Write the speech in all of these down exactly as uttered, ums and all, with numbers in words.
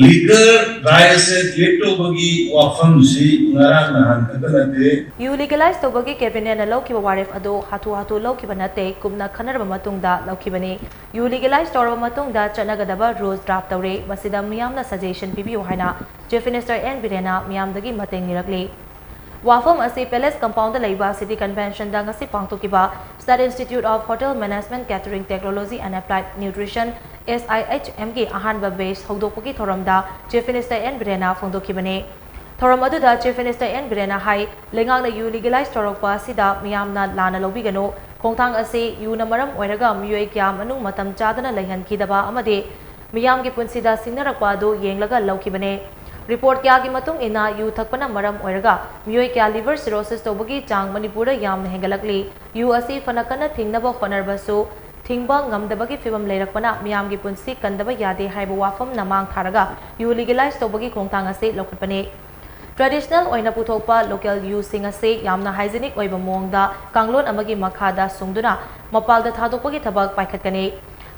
Liquor dry asset ꯂꯦꯞꯇꯧꯕꯒꯤ ꯋꯥꯐꯝꯁꯤ ꯉꯔꯥꯡ ꯅꯍꯥꯟ ꯈꯛꯇ ꯅꯠꯇꯦ꯫ ꯌꯨ ꯂꯤꯒꯦꯂꯥꯏꯖ ꯇꯧꯕꯒꯤ ꯀꯦꯕꯤꯅꯦꯠꯅ ꯂꯧꯈꯤꯕ ꯋꯥꯔꯦꯞ ꯑꯗꯨ ꯍꯥꯊꯨ ꯍꯥꯊꯨ ꯂꯧꯈꯤꯕ ꯅꯠꯇꯦ꯫ ꯀꯨꯞꯅ ꯈꯟꯅꯔꯕ ꯃꯇꯨꯡꯗ ꯂꯧꯈꯤꯕꯅꯤ꯫ ꯌꯨ ꯂꯤꯒꯦꯂꯥꯏꯖ ꯇꯧꯔꯕ ꯃꯇꯨꯡꯗ ꯆꯠꯅꯒꯗꯕ ꯔꯨꯜꯁ ꯗ꯭ꯔꯥꯐ ꯇꯧꯔꯦ꯫ ꯃꯁꯤꯗ ꯃꯤꯌꯥꯝꯅ ꯁꯖꯦꯁꯟ ꯄꯤꯕꯤꯌꯨ ꯍꯥꯏꯅ ꯆꯤꯐ ꯃꯤꯅꯤꯁꯇꯔ ꯑꯦꯟ ꯕꯤꯔꯦꯟꯅ ꯃꯤꯌꯥꯝꯗꯒꯤ ꯃꯇꯦꯡ ꯅꯤꯔꯛꯂꯤ꯫ ꯋꯥꯐꯝ ꯑꯁꯤ ꯄꯦꯂꯦꯁ ꯀꯝꯄꯥꯎꯟꯗ ꯂꯩꯕ ꯁꯤꯇꯤ ꯀꯟꯚꯦꯟꯁꯟꯗ ꯉꯁꯤ ꯄꯥꯡꯊꯣꯛꯈꯤꯕ State Institute of Hotel Management, Catering Technology and Applied Nutrition, S I H M ꯒꯤ ꯑꯍꯥꯟꯕ ꯕꯦꯆ ꯍꯧꯗꯣꯛꯄꯒꯤ ꯊꯧꯔꯝꯗ ꯆꯤꯐ ꯃꯤꯅꯤꯁꯇꯔ ꯑꯦꯟ ꯕꯤꯔꯦꯟꯅ ꯐꯣꯡꯗꯣꯛꯈꯤꯕꯅꯤ꯫ ꯊꯧꯔꯝ ꯑꯗꯨꯗ ꯆꯤꯐ ꯃꯤꯅꯤꯁꯇꯔ ꯑꯦꯟ ꯕꯤꯔꯦꯟꯅ ꯍꯥꯏ, ꯂꯩꯉꯥꯛꯅ ꯌꯨ ꯂꯤꯒꯦꯂꯥꯏꯖ ꯇꯧꯔꯛꯄ ꯑꯁꯤꯗ ꯃꯤꯌꯥꯝꯅ ꯂꯥꯟꯅ ꯂꯧꯕꯤꯒꯅꯨ꯫ ꯈꯣꯡꯊꯥꯡ ꯑꯁꯤ ꯌꯨꯅ ꯃꯔꯝ ꯑꯣꯏꯔꯒ ꯃꯤꯑꯣꯏ ꯀꯌꯥ ꯃꯅꯨꯡ ꯃꯇꯝ ꯆꯥꯗꯅ ꯂꯩꯍꯟꯈꯤꯗꯕ ꯑꯃꯗꯤ ꯃꯤꯌꯥꯝꯒꯤ ꯄꯨꯟꯁꯤꯗ ꯁꯤꯡꯅꯔꯛꯄ ꯑꯗꯨ ꯌꯦꯡꯂꯒ ꯂꯧꯈꯤꯕꯅꯤ꯫ ꯔꯤꯄꯣꯔꯠ ꯀꯌꯥꯒꯤ ꯃꯇꯨꯡ ꯏꯟꯅ ꯌꯨ ꯊꯛꯄꯅ ꯃꯔꯝ ꯑꯣꯏꯔꯒ ꯃꯤꯑꯣꯏ ꯀꯌꯥ ꯂꯤꯚꯔ ꯁꯤꯔꯣꯁꯤꯁ ꯇꯧꯕꯒꯤ ꯆꯥꯡ ꯃꯅꯤꯄꯨꯔꯗ ꯌꯥꯝꯅ ꯍꯦꯟꯒꯠꯂꯛꯂꯤ꯫ ꯌꯨ ꯑꯁꯤ ꯐꯅ ꯀꯟꯅ ꯊꯤꯡꯅꯕ ꯍꯣꯠꯅꯔꯕꯁꯨ ꯊꯤꯡꯕ ꯉꯝꯗꯕꯒꯤ ꯐꯤꯚꯝ ꯂꯩꯔꯛꯄꯅ ꯃꯤꯌꯥꯝꯒꯤ ꯄꯨꯟꯁꯤ ꯀꯟꯗꯕ ꯌꯥꯗꯦ ꯍꯥꯏꯕ ꯋꯥꯐꯝꯅ ꯃꯥꯡ ꯊꯥꯔꯒ ꯌꯨ ꯂꯤꯒꯦꯂꯥꯏꯖ ꯇꯧꯕꯒꯤ ꯈꯣꯡꯊꯥꯡ ꯑꯁꯤ ꯂꯧꯈꯠꯄꯅꯤ꯫ ꯇ꯭ꯔꯦꯗꯤꯁꯅꯦꯜ ꯑꯣꯏꯅ ꯄꯨꯊꯣꯛꯄ ꯂꯣꯀꯦꯜ ꯌꯨꯁꯤꯡ ꯑꯁꯤ ꯌꯥꯝꯅ ꯍꯥꯏꯖꯤꯅꯤꯛ ꯑꯣꯏꯕ ꯃꯑꯣꯡꯗ ꯀꯥꯡꯂꯣꯟ ꯑꯃꯒꯤ ꯃꯈꯥꯗ ꯁꯨꯡꯗꯨꯅ ꯃꯄꯥꯜꯗ ꯊꯥꯗꯣꯛꯄꯒꯤ ꯊꯕꯛ ꯄꯥꯏꯈꯠꯀꯅꯤ꯫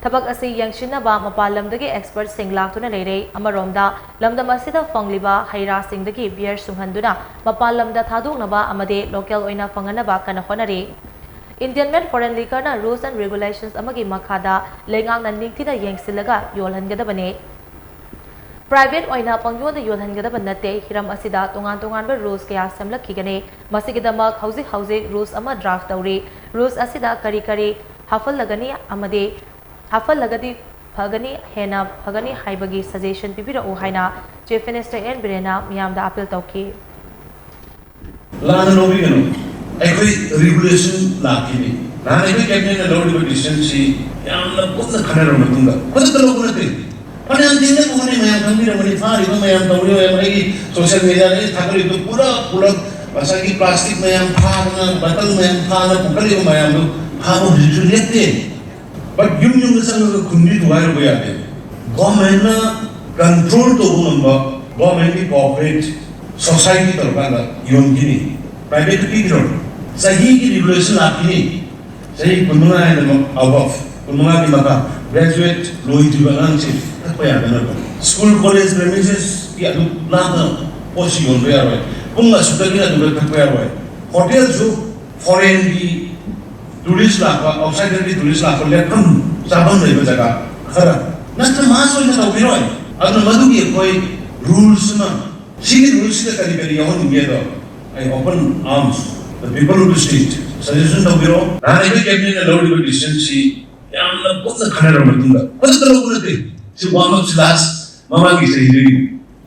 ꯊꯕꯛ ꯑꯁꯤ ꯌꯦꯡꯁꯤꯟꯅꯕ ꯃꯄꯥꯟ ꯂꯝꯗꯒꯤ ꯑꯦꯛꯁꯄꯔꯠꯁꯤꯡ ꯂꯥꯛꯇꯨꯅ ꯂꯩꯔꯦ꯫ ꯑꯃꯔꯣꯝꯗ, ꯂꯝꯗꯝ ꯑꯁꯤꯗ ꯐꯪꯂꯤꯕ ꯍꯩ ꯔꯥꯁꯤꯡꯗꯒꯤ ꯕꯤꯌꯔ ꯁꯨꯡꯍꯟꯗꯨꯅ ꯃꯄꯥꯟ ꯂꯝꯗ ꯊꯥꯗꯣꯛꯅꯕ ꯑꯃꯗꯤ ꯂꯣꯀꯦꯜ ꯑꯣꯏꯅ ꯐꯪꯍꯟꯅꯕ ꯀꯟꯅ ꯍꯣꯠꯅꯔꯤ꯫ Indian Made Foreign Liquorꯅ rules and regulations ꯑꯃꯒꯤ ꯃꯈꯥꯗ ꯂꯩꯉꯥꯛꯅ ꯅꯤꯡꯊꯤꯅ ꯌꯦꯡꯁꯤꯜꯂꯒ ꯌꯣꯜꯍꯟꯒꯗꯕꯅꯤ꯫ ꯄ꯭ꯔꯥꯏꯚꯦꯠ ꯑꯣꯏꯅ ꯄꯪꯌꯣꯟꯗ ꯌꯣꯜꯍꯟꯒꯗꯕ ꯅꯠꯇꯦ꯫ ꯍꯤꯔꯝ ꯑꯁꯤꯗ ꯇꯣꯉꯥꯟ ꯇꯣꯉꯥꯟꯕ ꯔꯨꯜꯁ ꯀꯌꯥ ꯁꯦꯝꯂꯛꯈꯤꯒꯅꯤ꯫ ꯃꯁꯤꯒꯤꯗꯃꯛ ꯍꯧꯖꯤꯛ ꯍꯧꯖꯤꯛ ꯔꯨꯜꯁ ꯑꯃ ꯗ꯭ꯔꯥꯐ ꯇꯧꯔꯤ꯫ ꯔꯨꯜꯁ ꯑꯁꯤꯗ ꯀꯔꯤ ꯀꯔꯤ ꯍꯥꯞꯍꯜꯂꯒꯅꯤ ꯑꯃꯗꯤ ꯍꯥꯞꯍꯜꯂꯒꯗꯤ ꯐꯒꯅꯤ, ꯍꯦꯟꯅ ꯐꯒꯅꯤ ꯍꯥꯏꯕꯒꯤ ꯁꯖꯦꯁꯟ ꯄꯤꯕꯤꯔꯛꯎ ꯍꯥꯏꯅ ꯆꯤꯐ ꯃꯤꯅꯤꯁꯇꯔ ꯑꯦꯟ ꯕꯤꯔꯦꯟꯅ ꯃꯤꯌꯥꯝꯗ ꯑꯄꯤꯜ ꯇꯧꯈꯤ꯫ ꯂꯥꯟꯅ ꯂꯧꯕꯤꯒꯅꯨ꯫ ꯑꯩꯈꯣꯏ ꯔꯤꯒꯨꯂꯦꯁꯟ ꯂꯥꯛꯈꯤꯅꯤ꯫ ꯅꯍꯥꯟ ꯑꯩꯈꯣꯏ ꯀꯦꯕꯤꯅꯦꯠꯅ ꯂꯧꯔꯤꯕ ꯗꯤꯁꯤꯖꯟꯁꯤ ꯌꯥꯝꯅ ꯀꯨꯞꯅ ꯈꯟꯅꯔꯕ ꯃꯇꯨꯡꯗ ꯈꯨꯗꯛꯇ ꯂꯧꯕ ꯅꯠꯇꯦ꯫ ꯐꯅꯌꯥꯝ ꯊꯦꯡꯅꯕ ꯍꯣꯠꯅꯩ, ꯃꯌꯥꯝ ꯈꯪꯕꯤꯔꯝꯒꯅꯤ, ꯐꯥꯔꯤꯕ ꯃꯌꯥꯝ, ꯇꯧꯔꯤꯕ ꯃꯌꯥꯝ, ꯑꯩꯒꯤ ꯁꯣꯁꯤꯌꯦꯜ ꯃꯦꯗꯤꯌꯥꯗ ꯑꯩꯅ ꯊꯥꯒꯠꯂꯤꯕꯗꯨ ꯄꯨꯂꯞ ꯄꯨꯂꯞ ꯉꯁꯥꯏꯒꯤ ꯄ꯭ꯂꯥꯁꯇꯤꯛ ꯃꯌꯥꯝ ꯐꯥꯗꯅ, ꯕꯇꯜ ꯃꯌꯥꯝ ꯐꯥꯗꯅ ꯄꯨꯈꯠꯂꯤꯕ ꯃꯌꯥꯝꯗꯨ ꯐꯥꯕ ꯍꯧꯖꯤꯛꯁꯨ ꯂꯦꯞꯇꯦ꯫ ꯕꯠ ꯌꯨꯝ ꯌꯨꯝꯗ ꯆꯪꯉꯒ ꯈꯨꯟꯗꯤ ꯊꯨꯒꯥꯏꯔꯨꯕ ꯌꯥꯗꯦ꯫ ꯒꯣꯔꯃꯦꯟꯅ ꯀꯟꯇ꯭ꯔꯣꯜ ꯇꯧꯕ ꯉꯝꯕ, ꯒꯣꯔꯃꯦꯟꯒꯤ ꯀꯣꯑꯣꯄꯔꯦꯠ ꯁꯣꯁꯥꯏꯇꯤ ꯇꯧꯔꯀꯥꯟꯗ ꯌꯣꯟꯈꯤꯅꯤ꯫ ꯄ꯭ꯔꯥꯏꯚꯦꯠꯇ ꯄꯤꯈꯤꯔꯣꯏ꯫ ꯆꯍꯤꯒꯤ ꯔꯤꯒꯨꯂꯦꯁꯟ ꯂꯥꯛꯈꯤꯅꯤ꯫ ꯆꯍꯤ ꯀꯨꯟꯃꯉꯥ ꯍꯥꯏꯅ ꯑꯕꯞ, ꯀꯨꯟꯃꯉꯥꯒꯤ ꯃꯈꯥ, ꯒ꯭ꯔꯦꯖꯨꯑꯦꯠ ꯂꯣꯏꯗ꯭ꯔꯤꯕ ꯑꯉꯥꯡꯁꯤꯡ ꯊꯛꯄ ꯌꯥꯗꯅꯕ꯫ ꯁ꯭ꯀꯨꯜ ꯀꯣꯂꯦꯖ ꯄ꯭ꯔꯦꯃꯤꯁꯦꯁꯀꯤ ꯑꯗꯨ ꯂꯥꯞꯅ ꯄꯣꯠꯁꯤ ꯌꯣꯟꯕ ꯌꯥꯔꯣꯏ꯫ ꯄꯨꯡ ꯑꯁꯨꯛꯇꯒꯤ ꯑꯗꯨꯗ ꯊꯛꯄ ꯌꯥꯔꯣꯏ꯫ ꯍꯣꯇꯦꯜꯁꯨ ꯐꯣꯔꯦꯟꯒꯤ ꯇꯨꯔꯤꯁ ꯂꯥꯛꯄ, ꯑꯥꯎꯠꯁꯥꯏꯗꯔꯒꯤ ꯇꯨꯔꯤꯁ ꯂꯥꯛꯄ ꯂꯦꯞꯐꯝ ꯆꯥꯐꯝ ꯂꯩꯕ ꯖꯒꯥ ꯈꯔ ꯅꯠꯇ꯭ꯔ ꯃꯥꯁ ꯑꯣꯏꯅ ꯇꯧꯕꯤꯔꯣꯏ꯫ ꯑꯗꯨꯅ ꯃꯗꯨꯒꯤ ꯑꯩꯈꯣꯏ ꯔꯨꯜꯁ ꯑꯃ, ꯁꯤꯒꯤ ꯔꯨꯜꯁꯤꯗ ꯀꯔꯤ ꯀꯔꯤ ꯌꯥꯎꯍꯟꯅꯤꯡꯒꯦꯗꯣ ꯑꯩ open arms, the people of the state, suggestion ꯇꯧꯕꯤꯔꯣ꯫ ꯅꯍꯥꯟ ꯑꯩꯈꯣꯏ ꯀꯦꯕꯤꯅꯦꯠꯅ ꯂꯧꯔꯤꯕ ꯗꯤꯁꯤꯖꯟꯁꯤ ꯌꯥꯝꯅ ꯀꯨꯞꯅ ꯈꯟꯅꯔꯕ ꯃꯇꯨꯡꯗ ꯈꯨꯗꯛꯇ ꯂꯧꯕ ꯅꯠꯇꯦ꯫ ꯁꯤ ꯋꯥꯔꯝ ꯑꯞꯁꯤ ꯂꯥꯁ ꯃꯃꯥꯡꯒꯤ ꯆꯍꯤꯗꯒꯤ꯫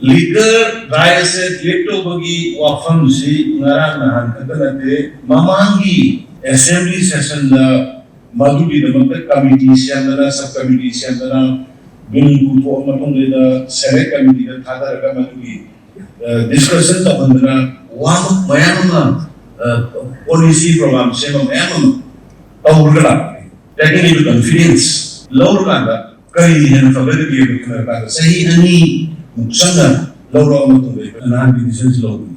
ꯂꯤꯀꯔ ꯗ꯭ꯔꯥꯏ ꯑꯦꯁꯦꯠ ꯂꯤꯐ ꯇꯧꯕꯒꯤ ꯋꯥꯐꯝꯁꯤ ꯉꯔꯥꯡ ꯅꯍꯥꯟ ꯈꯛꯇ ꯅꯠꯇꯦ, ꯃꯃꯥꯡꯒꯤ ꯑꯦꯁꯦꯝꯕ꯭ꯂꯤ ꯁꯦꯁꯟꯗ ꯃꯗꯨꯒꯤꯗꯃꯛꯇ ꯀꯃꯤꯇꯤ ꯁꯦꯝꯗꯅ, ꯁꯕ ꯀꯃꯤꯇꯤ ꯁꯦꯝꯗꯅ, ꯕꯤꯜ ꯄꯨꯊꯣꯛꯑ ꯃꯇꯨꯡꯗ ꯁꯦꯂꯦꯛ ꯀꯃꯤꯇꯤꯗ ꯊꯥꯗꯔꯒ ꯃꯗꯨꯒꯤ ꯗꯤꯁꯀꯁꯟ ꯇꯧꯍꯟꯗꯅ ꯋꯥꯐꯝ ꯃꯌꯥꯝ ꯑꯃ, ꯄꯣꯂꯤꯁꯤ ꯄ꯭ꯔꯣꯒ꯭ꯔꯥꯝ ꯁꯦꯝꯕ ꯃꯌꯥꯝ ꯑꯃ ꯇꯧꯔꯒ ꯂꯥꯛꯄꯅꯤ꯫ ꯇꯦꯛꯅꯤꯀꯦꯜ ꯀꯟꯐꯤꯗꯦꯟꯁ ꯂꯧꯔꯀꯥꯟꯗ ꯀꯔꯤ ꯍꯦꯟꯅ ꯐꯒꯗꯒꯦ ꯍꯥꯏꯕꯗꯨ ꯈꯟꯅꯔꯀꯥꯟꯗ ꯆꯍꯤ ꯑꯅꯤꯃꯨꯛ ꯆꯪꯅ ꯂꯧꯔꯛꯑ ꯃꯇꯨꯡꯗ ꯑꯩꯈꯣꯏꯅ ꯅꯍꯥꯟꯒꯤ ꯗꯤꯁꯤꯖꯟꯁꯤ ꯂꯧꯕꯅꯤ꯫